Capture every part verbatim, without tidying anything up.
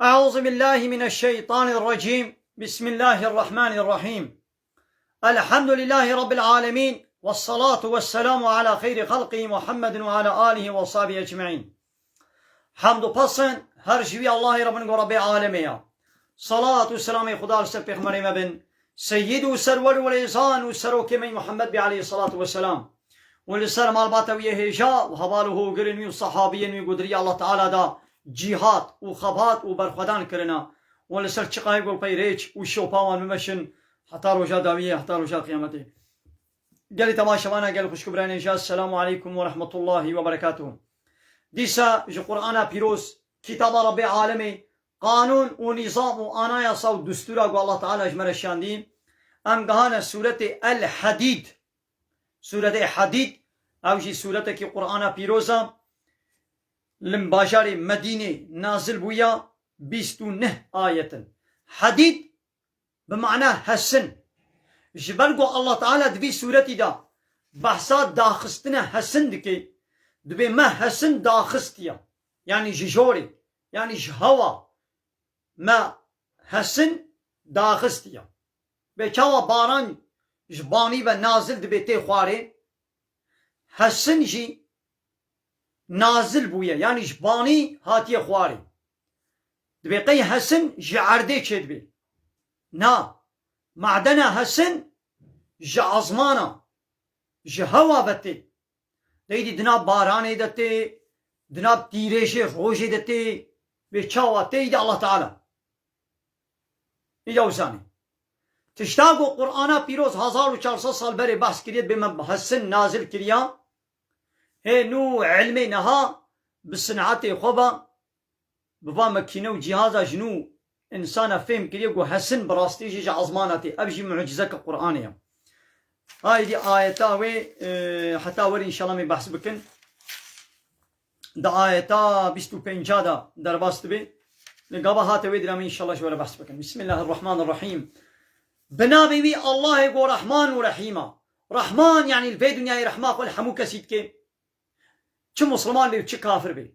أعوذ بالله من الشيطان الرجيم. بسم الله الرحمن الرحيم. الحمد لله رب العالمين. والصلاة والسلام على خير خلقه محمد وعلى آله وصحبه أجمعين. Hemd û pesn her ji wî Allahê re bin ku Rebbê alemê ya. Salat û selamê Xuda li ser pêxemberê me bin. Seyyid û serwer û rêzan û serokê me Muhammed bî aleyhissalatu vesselam. Û li ser malbata wî yê hêja û heval û hogirên wî û sahabiyên wî ku di riya Allah Teala da cîhat û xebat û berxwedan kirina. Û li ser çiqayê ku pey rêç û şopa wan bimeşin heta roja dawiyê, heta roja qiyametê. Gelî temaşevana, gel xwişk û birayên hêja, Esselamu aleykum ve rahmetullahi ve berekatuhu. Dîsa ji Qur'ana Pîroz, kitaba Rabbê alemê, qanûn û nîzam û anayasa û dustûra ku Allah Teala ji me re şandî, em gihane sûretê El Hadîd. Sûretê Hadîd, ew jî sûretekî Qur'ana Pîroz e, li bajarê Medînê nazil bûya, bîst û neh ayet in. Hadîd bi mana hesin. Ji ber ku Allah Teala di vî sûretî de behsa daxistina hesin dike, dibê me hesin daxistiye. Yanî ji jorê, yanî ji hewa me hesin daxistiye. Bê çawa baran ji banî ve nazil dibe tê xwarê, hesin jî nazil bûye, yanî ji banî hatiye xwarê. Dibê qey hesin ji erdê çêdibe. Na, madena hesin ji ezmana, ji hewa ve tê. Deydî di nav baranê de tê, di nav tîrêjê rojê de tê, bê çawa tê, îdî Allah Teala. Îdî ew zanî. Tişta ku Qur'ana Pîroz hezar û çar sed sal berê behs kiriye, bê me hesin nazil kiriya. Hê nû ilmê niha bi sinetê xwe ve, bi va mekîne û cîhaza ji nû insana fêm kiriye ku hesin bi rastî jî ji ezmana tê. Ev jî mucizeke Qur'anê ye. Haydî ayeta wê, e, heta werî înşallah me behs bikin. Di ayeta bîst û pênca de derbas dibe. Li gava hate wê dira me înşallah ji we re behs bikin. Bismillahirrahmanirrahîm. Bi navê wî Allahê ku Rehman û Rehîm e. Rehman, yanî li vê dinyayê rehma xwe li hemû kesî dike. Çi Musliman be û çi kafir be.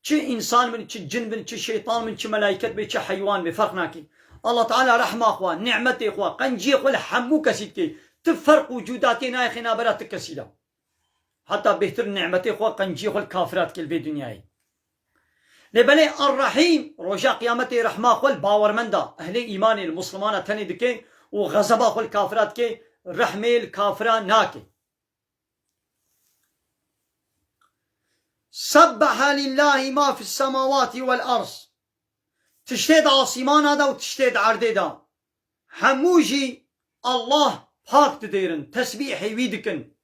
Çi însan bin, çi cin bin, çi şeytan bin, çi melaiket be, çi heywan be, ferq nake. Allah Teala rehma xwe, nimetê xwe, qenciyê xwe li hemû kesî dike. Ti ferq û cudatiyê nayêxe navbera ti kesî de. Heta bêhtir nimetê xwe, qenciyê xwe li kafira dike li vê dinyayê. Lê belê Er-Rehîm, roja qiyametê rehma xwe li bawermenda, ehlê îmanê, li Muslimana tenê dike û xezeba xwe li kafira dike, rehmê li kafira nake. Sebbehe lillahi ma fis semawati vel ard. Tiştê di asîmana de û tiştê di erdê de. Hemû jî Allah pak didêrin, tesbîhê wî dikin.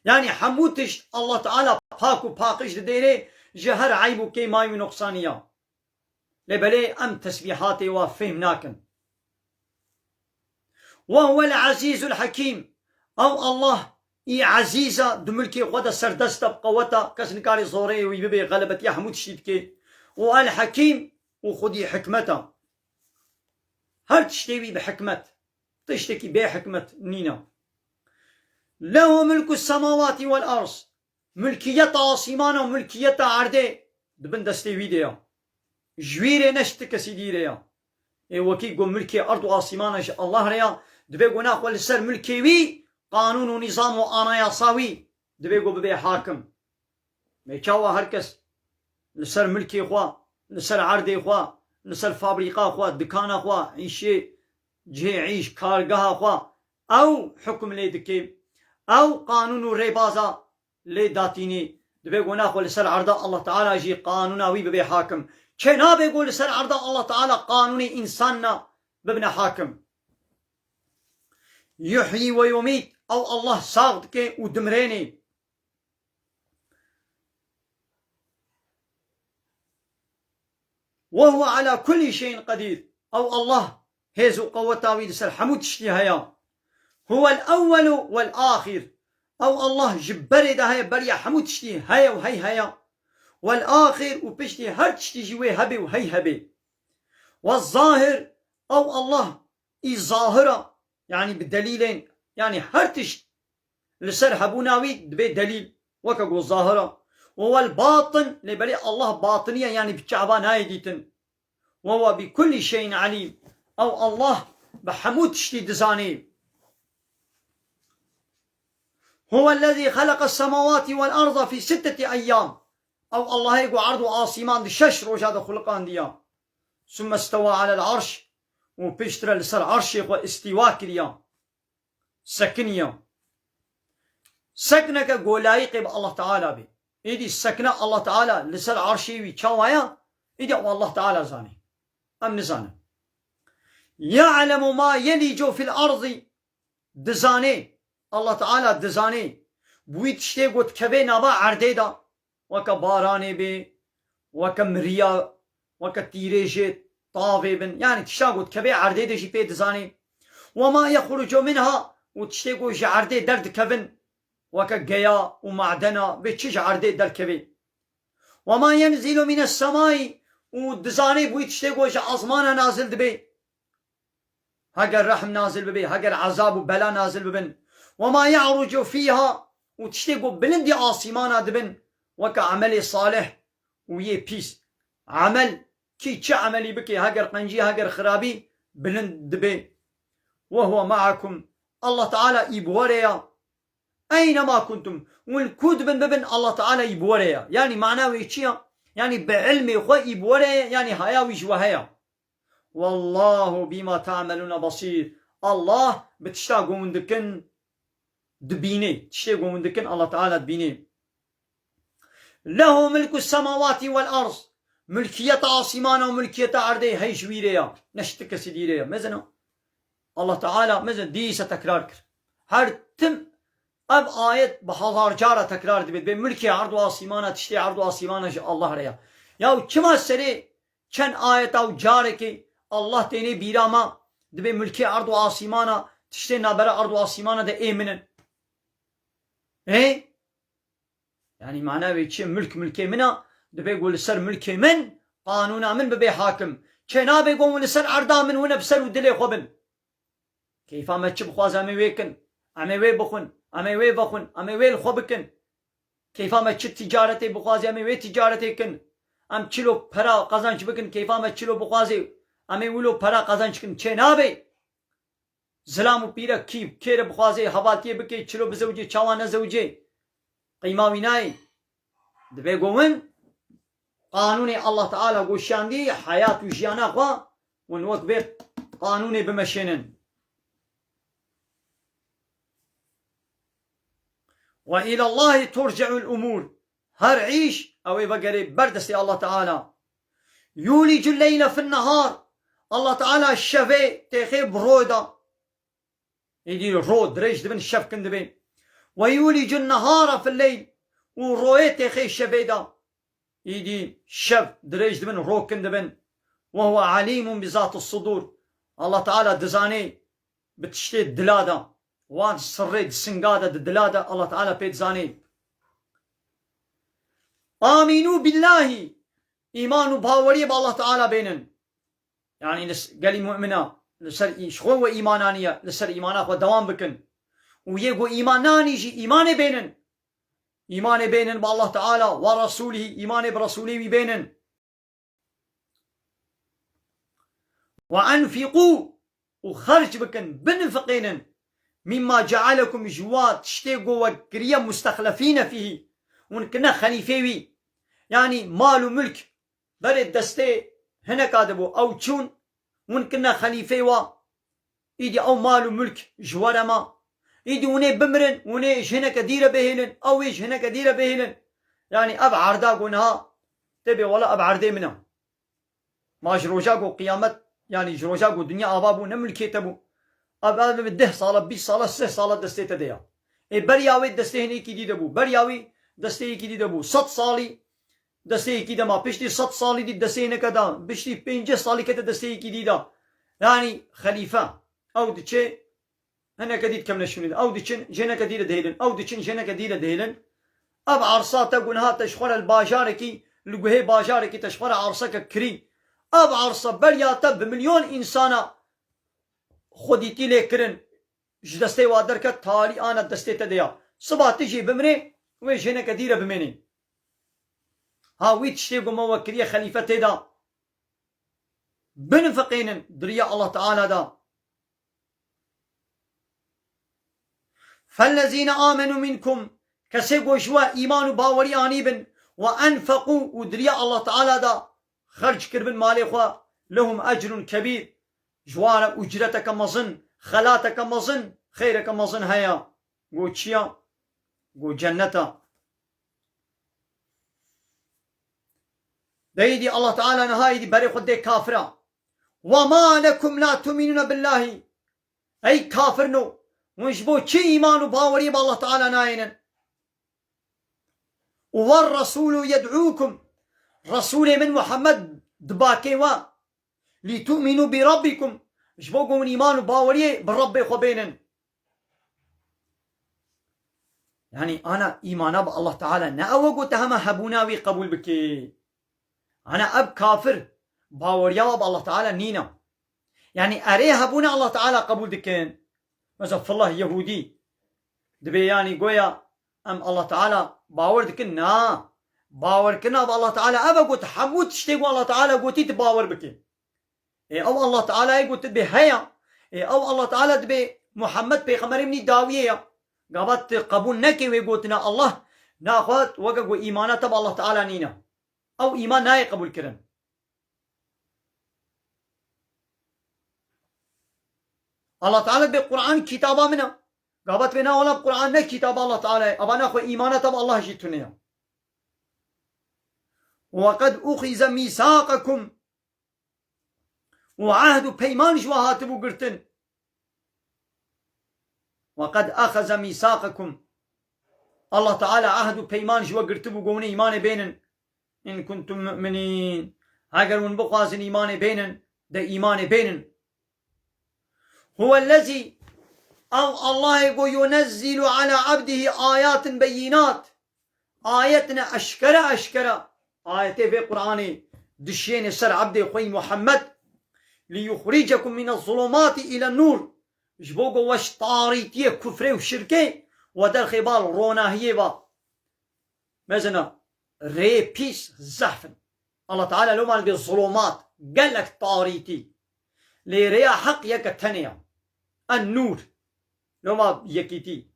Yanî hemû tişt Allah Teala pak û paqij didêrê ji her eyb û kêmayî û nuqsaniya. Lê belê em tesbîhatê wa fêm nakin. Ve huvel ezîzul hekîm. Ew Allah î ezîz e, di milkê xwe de serdest e, bi qewet e, kes nikarê zoreyê wî bibê, xelebetiya hemû tiştî dike. Û el hekîm, û xwedî hikmet e. Her tiştê wî bi hikmet. Tiştekî bê hikmet nîne. Lehu milku semawati vel ard. Milkiyeta asîmana û milkiyeta erdê di bin destê wî de ya. Ji wî rê ne ji ti kesî dî rê ya. Ê wekî ku milkê erd û asîmana ji Allah re ya, divê ku naxwe li ser milkê wî, qanûn û nîzam û anayasa wî, divê ku bibê hakim. Mê çawa her kes li ser milkê xwe, li ser erdê xwe, li ser fabrîka xwe, dikana xwe, îşê, cihê îş, kargeha xwe, ew hukm lê dike, ew qanûn û rêbaza lê datînî. Divê ku naxwe li ser erda Allah Teala jî qanûna wî bibe hakim. Kê nabe ku li ser erda Allah Teala qanûnê însanna bibine hakim. Yuhyi ve yumît, ew Allah sax dike û dimrênê. Ve huve ala kulli şeyin qedîr. Ew Allah hêz û qeweta wî li ser hemû tiştî heye. Huvel ewwelu vel axir. Ew Allah ji berê de heye, beriya hemû tiştî heye û hey heye. Vel axir, û piştî her tiştî jî wê hebe û hey hebe. Ve zahir, ew Allah î zahir e, yanî bi delîlên, yanî her tişt li ser hebûna wî dibê delîl, weke ku zahir e. وهو الباطن، lê belê Allah batiniye, yanî bi çava nayê dîtin. وهو بكل شيء عليم. Ew Allah bi hemû tiştî dizanê. هو الذي خلق السماوات والأرض في ستة أيام. Ew Allahê ku erd û asîman di şeş roja de xuliqandiya. ثم استوى على العرش. Û piştre li ser erşê xwe îstîwa kiriya. Sekiniya. Sekneke ku layîqê bi Allah Teala be. Êdî sekne Allah Teala li ser erşê wî çawa ya? Êdî ew Allah Teala zanê. Em nizanin. يعلم ما يلج في الأرض. Dizanê. Allah Teala dizanê. Bi wî tiştê ku dikeve nava erdê de. Weke baranê bê, weke miriya, weke tîrêjê, tavê bin. Yanî tişta ku dikeve erdê de jî pê dizanê. وما يخرج منها. Û tiştê ku ji erdê derdikevin. Weke geya û madena, bê çi ji erdê derkevê. وما ينزل من السماء. Û dizanê bi wî tiştê ku ji azmana nazil dibe. Heger rehm nazil bibe, heger ezab û bela nazil bibin. وما يعرج فيها. Û tiştê ku bilindî asîmana dibin, weke emelê salih û yê pîs. Emel, kî çi emelî bike, heger qencî, heger xirabî, bilind dibe. وهو معكم. Allah Teala î bi we re ya. أينما كنتم. Hûn ku dibin bibin, Allah Teala î bi we re ya. Yanî mana wê çi ya? Yanî bi ilmê xwe î bi we re ye, yanî haya wî ji we heye. والله بما تعملون بصير. Allah bi tişta ku hûn dikin dibînê. Tiştê ku hûn dikin Allah Teala dibînê. له ملك السماوات والأرض. Milkiyeta asîmana û milkiyeta erdê hey ji wî re ya. Ne ji ti kesî dî re ya. Mezin a. Allah Teala mezin dîsa tekrar kir. Her tim ev ayet bi hezar cara tekrar dibe. Dibê milkê erd û asîmana, tiştê erd û asîmana ji Allah re ya. Ya çima serê çend ayeta û carekê Allah tênê bîra me, dibê milkê erd û asîmana, tiştê nabera erd û asîmana de ê min in. Ê? Yanî mana wê çi? Milk milkê min a, dibê ku li ser milkê min, qanûna min bibe hakim. Çê nabe ku hûn li ser erda min hûn bi ser û dilê xwe bin. Keyfa me çi bixwaze em ê wê kin, em ê wê bixwin, em ê wê vexwin, em ê wê li xwe bikin. Keyfa me çi ticaretê bixwaze em ê wê ticaretê kin. Em çilo pera qazanç bikin, keyfa me çilo bixwaze em ê wilo pera qazanç kin. Çê nabe. Zilam û pîrek kî kê re bixwaze hevaltiyê bike, çilo bizewicê, çawa nezewicê, qîma wî nayê. Dibê ku hûn qanûnê Allah Teala goşiyandî, heyat û jiyana xwe hûn wek vê qanûnê bimeşênin. وإلى الله ترجع الأمور. Her îş ew ê vegerê ber destê Allah Teala. يولج الليل في النهار. Allah Teala şevê têxê bi royê de. Êdî ro dirêj dibin, şev kin dibê. ويولج النهار في الليل. Û royê têxê şevê de. Êdî şev dirêj dibin, ro kin dibin. وهو عليم بذات الصدور. Allah Teala dizanê bi tiştê dila de. Wan sirrê di singa de, di dila de Allah Teala pê dizanê. آمنوا بالله. Îman û baweriyê bi Allah Teala bênin. Yanî li s-, gelî mu'mina, li ser î-, ji xwe we îman aniye, li ser îmana xwe dewam bikin. Û yê ku îman nanî jî îmanê bênin. Îmanê bênin bi Allah Teala, ve Resûlihî, îmanê bi Resûlê wî bênin. Ve enfîqû, û xerc bikin, binifiqênin. Mimma cealekum, ji wa tiştê ku we kiriye, mustexlefîne fîhî, hûn kine xelîfê wî. Yanî mal û milk berê destê hineka dibû. Ew çûn, hûn kine xelîfê wa. Îdî ew mal û milk ji we re ma. Îdî hûn ê bimirin, hûn ê ji hineke dî re bihêlin, ew ê ji hineke dî re bihêlin. Yanî ev erda ku niha tê bê wela ev erdê min e. Ma ji roja ku qiyamet, yanî ji roja ku dinya ava bû, ne milkê te bû. Ev, ev deh sala, bîst sala, sih sala destê te de ya. Ê beriya wê destê hinekî dî de bû. Beriya wî destê yekî dî de bû. Sed salî destê yekî de ma. Piştî sed salî dî destê hineke da. Piştî pêncî salî kete destê yekî dî de. Yanî xelîfe. Ew diçe Hineke dî dikevne şûnê de. Ew diçin, ji hineke dî re dihêlin. Ew diçin, ji hineke dî re dihêlin. Ev arsa te ku niha te ji xwe re li bajarekî, li guhê bajarekî te ji xwe re arseke kirî. Ev arsa beriya te bi milyon însana xwedîtî lê kirin. Ji destê wa derket, talî ana destê te de ya. Siba tu jî bimirê, wê ji hineke dî re bimênê. Ha wî tiştê ku me we kiriye xelîfe tê de. Binifiqênin di riya Allah Teala de. Fellezîne amenu minkum, kesê ku ji we îman û bawerî anîbin, we enfeqû, û di riya Allah Teala de xerc kiribin malê xwe, lehum ecrun kebîr, ji wan re ucreteke mezin, xelateke mezin, xeyreke mezin heye. Go çi ya? Go cennet e. De îdî Allah Teala niha îdî berê xwe dê kafira. Ve ma lekum la tu'minune billahî. Ey kafirno, hûn ji bo çi îman û baweriyê bi Allah Teala nayênin? Û ve resûlu yed'ûkum. Resûlê min Muhammed dibakê we. Lîtu'mînû bi Rabbîkum, ji bo ku hûn îman û baweriyê bi Rabbê xwe bênin. Yanî ana îmana bi Allah Teala ne ew e ku te hema hebûna wî qebûl bikî. Ana ev kafir baweriya we bi Allah Teala nîne. Yanî erê hebûna Allah Teala qebûl dikin. Mesela filah Yehûdî dibê yanî goya em Allah Teala bawer dikin? Na. Bawerkirina bi Allah Teala ev e ku tu hemû tiştê ku Allah Teala gotî tu bawer bikî. Ê ew Allah Tealayê ku tu dibê heya. Ê ew Allah Teala dibê Muhammed pêxemberê min î dawiyê ya. Gava tu qebûl nekê wê gotina Allah, naxwe weke ku îmana te bi Allah Teala nîne. Ew îman nayê qebûlkirin. Allah Teala dibê Quran kitaba min e. Gava tu bê na wela Quran ne kitaba Allah Teala ye. Ava naxwe îmana te bi Allah jî tune ya. Ve qed uxize mîsaqekum. Û ehd û peyman ji we hatibû girtin. Ve qed axeze mîsaqekum. Allah Teala ehd û peyman ji we girtibû, got, hûn ê îmanê bênin. In kuntum mu'minîn. Eger hûn bixwazin îmanê bênin, de îmanê bênin. Huvellezî, ew Allahê ku yunezzîlu ala abdihî ayatin beyînat. Ayetine eşkere eşkere. Ayetê vê Qur'anê dişêne ser ebdê xwe yî Muhammed. Li yuxricekum mine zulumati ile nur. Ji bo ku we ji tarîtiyê, kufrê û şirkê we derxê bal ronahiyê ve. Mezina rê pîs zehf in. Allah Teala loma dibê zulumat, gelek tarîtî. Lê rêya heq yek e tenê ya. En-Nûr. Loma yekîtî.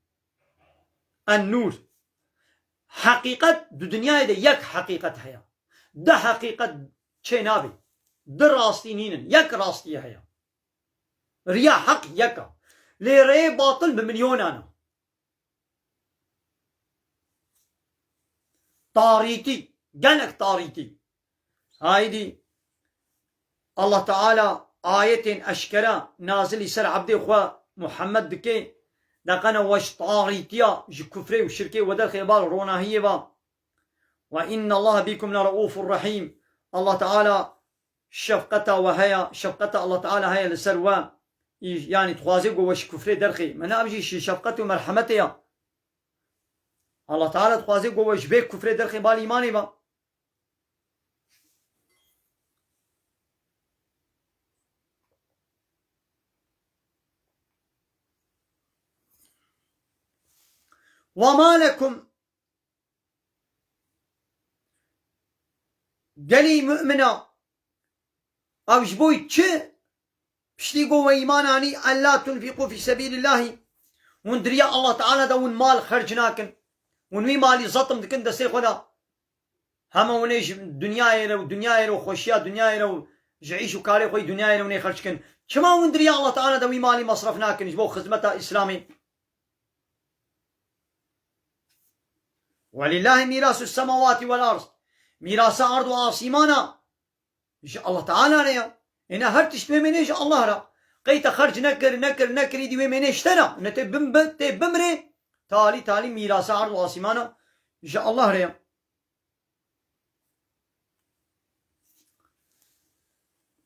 En-Nûr. Heqîqet di dinyayê de yek heqîqet heye. Du heqîqet çê nabe. Du rastî nînin. Yek rastî heye. Riya heq yek e. Lê rêyê batil bi milyonan e. Tarîtî, gelek tarîtî. Haydî Allah Teala ayetên eşkera nazilî ser ebdê xwe Muhammed dike, deqene we ji tarîtiya, ji kufrê û şirkê we derxê bal ronahiyê ve. Ve innallaha bîkum le reûfur rehîm. Allah Teala şefqeta we heye, şefqeta Allah Teala heye li ser we. Î-, yanî dixwaze ku we ji kufrê derxê. Me ne ev jî şi-, şefqet û merhemetê ya. Allah Teala dixwaze ku we ji vê kufrê derxê bal îmanê ve. Ve ma lekum Gelî mu'mina, ew ji bo çi piştî ku we îman anî, ella tunfîqû fî sebîlillahî, hûn di riya Allah Teala de hûn mal xerc nakin, hûn wî malî zetm dikin destê xwe de. Hema hûn ê ji dinyayê re û dinyayê re û xweşiya dinyayê re û ji îş û karê xwe yî dinyayê re hûn ê xerc kin. Çima hûn di riya Allah Teala de wî malî mesref nakin ji bo xizmeta Îslamê? Welillahî mîrasu semawatî wel ard. Mîrasa erd û asîmana ji Allah Teala re ya. Êne her tişt wê mênê ji Allah re. Qey te xerc nekir, nekir, nekir, îdî wê mênê ji te re. Ne tê bim-, bi-, tê bimrê, talî, talî mîrasa erd û asîmana ji Allah re ya.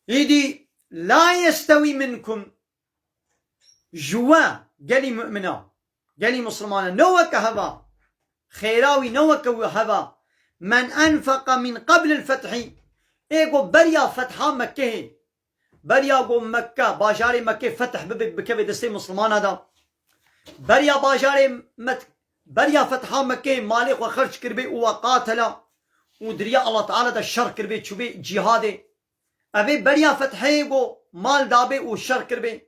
Îdî la yestewî minkum. Ji we, gelî mu'mina, gelî misilmana, ne weke heva, xêra wî ne weke wî heva, men enfeqa min qeblil fethî, ê ku beriya fetha Mekkehê, beriya ku Mekke, bajarê Mekkê feth bibe, bikeve destê misilmana de, beriya bajarê Met-, beriya fetha Mekkê malê xwe xerc kiribê û we qatela, û di riya Allah Teala de şer kiribê, çûbê cîhadê. Evê beriya fethê go mal dabê û şer kiribê.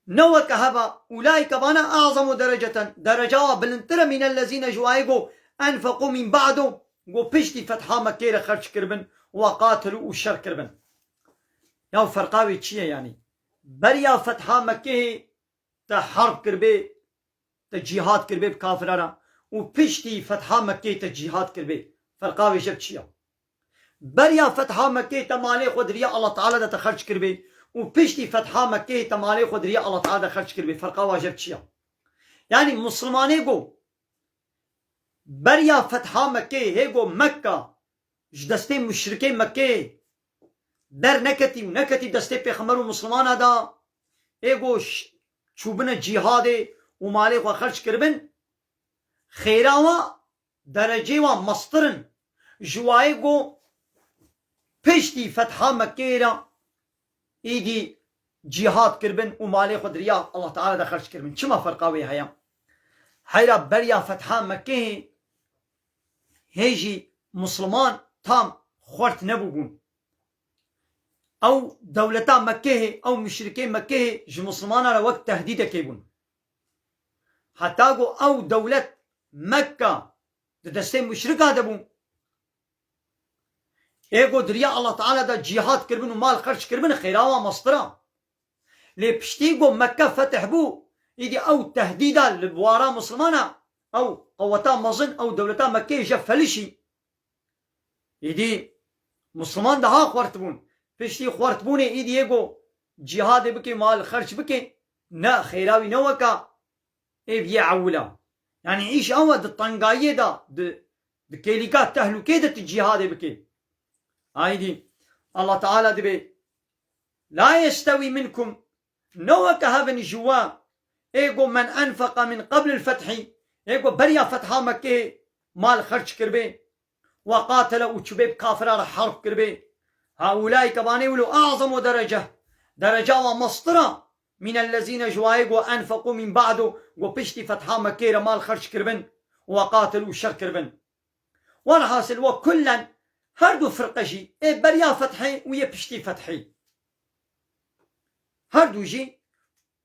Ne weke heva, ulaîke vana a'zamu dereceten, dereca wa bilindtir e mînellezîne ji wayê go enfeqû mîn ba'du, go piştî fetha Mekkê re xerc kiribin, we qatilû û şer kiribin. Ya ferqa wê çi ye yanî? Beriya fetha Mekkê te harb kiribê, te cîhad kiribê bi kafira re û piştî fetha Mekkê te cîhad kiribê. Ferqa wê jev çi ya? Beriya fetha Mekkê te malê xwe di riya Allah Teala de te xerc kiribê û piştî fetha Mekkê te malê xwe di riya Allah Teala de xerc kiribê. Ferqa wa jev çi ya? Yanî Muslimanê go beriya fetha Mekkê hê go Mekka ji destê muşrikê Mekkê derneketî û neketî destê pêxember û Muslimana da, ê go ş-, çûbine cîhadê û malê xwe xerc kiribin, xêra wa derecê wa mestir in ji wayê go piştî fetha Mekkeyê re îdî cîhad kiribin û malê xwe di riya Allah Teala de xerc kiribin. Çima ferqa wê heye? Heyra beriya fetha Mekkeyê hê jî Musliman tam xwert nebûbûn. Ew dewleta Mekkeyê, ew muşrikê Mekkeyê ji Muslimana re wek tehdîdekê bûn. Heta ku ew dewlet Mekka di destê muşrika de bû. Ê ku di riya Allah Teala de cîhad kiribin û mal xerc kiribin, xêra wa mestir a. Lê piştî ku Mekke fetih bû, îdî ew tehdîda li bwara Muslimana, ew qeweta mezin, ew dewleta Mekkeyê je felişî. Îdî Musliman daha xwert bûn. Piştî xwertbûnê îdî yê ku cîhadê bike, mal xerc bike, ne, xêra wî ne weka ê biyê ewil a. Yanî îş ew e di tengayiyê de, di, di kêlîka tehlûkê de tu cîhadê bike. Aydî Allah Teala dibê, "La yestewî minkum", ne weke hev in ji we, ê ku men enfeqa min qeblil fethî, ê ku beriya fetha Mekkê mal xerc kiribê, we qatele û çûbê bi kafira re harb kiribê. Haulâike vanê wilo a'zamu derece. Dereca wa mestir a mînellezîne ji wayê go enfeqû mîn ba'du, go piştî fetha Mekkê re mal xerc kiribin, we qatil û şer kiribin. Werhasil we kullen her du firqe jî ê beriya fethê û yê piştî fethê. Her du jî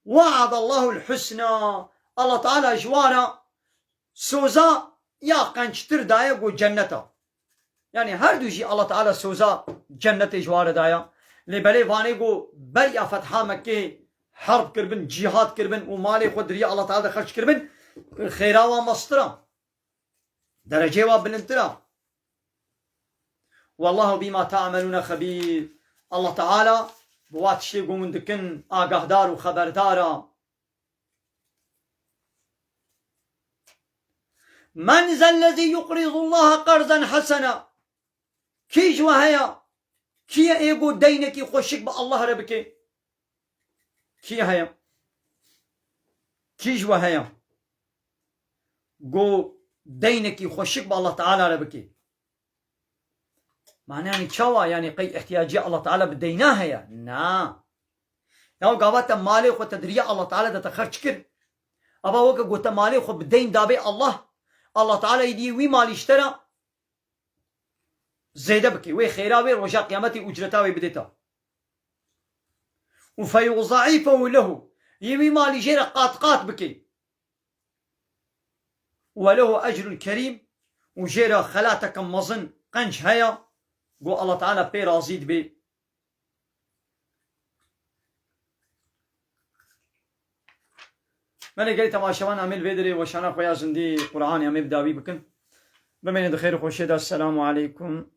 We'adallahul husna. Allah Teala ji wa re soza ya qençtir daye ku cenneta. Yani her du jî Allah Teala soza cennetê ji wa re daye. Lê belê vanê ku beriya fetha Mekkê harb kirbin, cîhad kirbin û malê xwe di riya Allah Teala de xerc kirbin, xêra wa mestir a. Derecê wa bilindtir a. Wallahu bima ta'melûne xebîr. Allah Teala bi wa tiştê ku hûn dikin agahdar û xeberdar a. Men zellezî yuqridullaha qerzen hesena. Kî ji we heye? Kî ye ê ku deynekî xweşik bi Allah re bike? Kî heye? Kî ji we heye? Ku deynekî xweşik bi Allah Teala re bike? Mane, yani çawa, yani qey ihtiyacî Allah Teala bi deyna heye? Na. Ya gava te malê xwe te di riya Allah Teala de te xerc kir. Ava weke ku te malê xwe bi deyn dabê Allah, Allah Teala êdî wî malî ji te re zêde bike. Wê xêra wê roja qiyametê ucreta wê bidê te. Û feyuzaîfehu lehu. Yê wî malî jê re qat qat bike. Ve lehu ecrun kerîm. Û jê re xelateke mezin qenc heye. Ku Allah Teala pê razî dibe. Belê gelî temaşevan, em ê li vê derê weşana xwe ya zindî Qur'anê em ê bi dawî bikin. Bimêne di xêr û xweşiyê de. Esselamu aleykum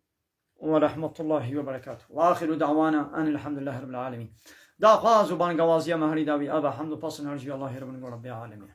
ve rahmetullahi ve berekatuh. Ve axiru da'wana enilhamdülillahi rabbil alemin. Daxwaz û bangawaziya me herî dawî ava hemd û pasn her ji Allahê Rabbin û Rabbê alemî.